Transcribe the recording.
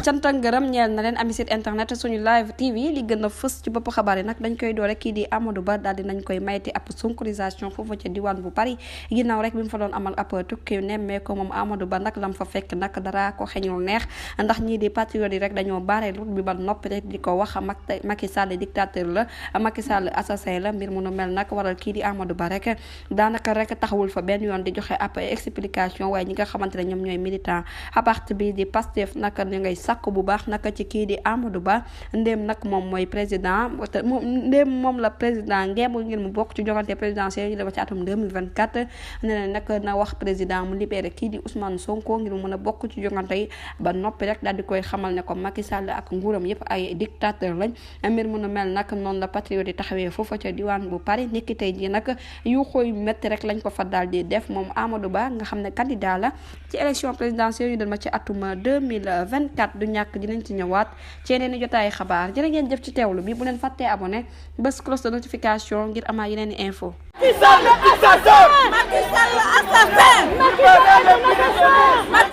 cant ak ngërëm ñeel na leen ami site internet suñu live tv li gën a fës ci bopp xabaar yi nag dañ koy doore kii di Amadou Ba daal di nañ koy mayti ab sonkorisation foofu ca diwaan bu Paris ginnaaw rek bi mu fa doon amal ab tukki nemmee ko moom Amadou Ba nag lam fa fekk nag dara ko xeñul neex ndax ñii di patriote yi rek dañoo baare route bi ba noppi rek di ko wax Macky Sall dictateur la Macky Sall assassin la mbir mu nu mel nag waral kii di Amadou Ba rek daanaka rek taxawul fa benn yoon di joxe ab explication waaye ñi nga xamante ne ñoom ñooy militant à partir bi di Pastef nag ñu ngay sàkk bu baax nag ci kii di Amadou Ba ndéem nag moom mooy président ndéem moom la président ngeen ngir mu bokk ci jogante présidentielle yi dama ci atum 2024 ne leen nag na wax président mu libéré kii di Ousmane Sonko ngir mu mën a bokk ci jogante yi ba noppi rek daal di koy xamal ne ko Macky Sall ak nguuram yëpp ay dictateur lañ mbir mu nu mel nag noonu la patriote yi taxawee foofa ca diwaan bu Paris nekki tey ji nag yu xooy métti rek lañ ko fa daal di def moom Amadou Ba nga xam ne candidat la ci élection présidentielle yu dal ma ci atum 2024 du ñàkk dinañ ci ñëwaat ci yeneen i jotaay xabaar jërë ngeen jëf ci teewlu bi bu leen fàttee abonné bés cloche de notification ngir amaa yeneen i info. Macky Sall assassin! Macky Sall assassin!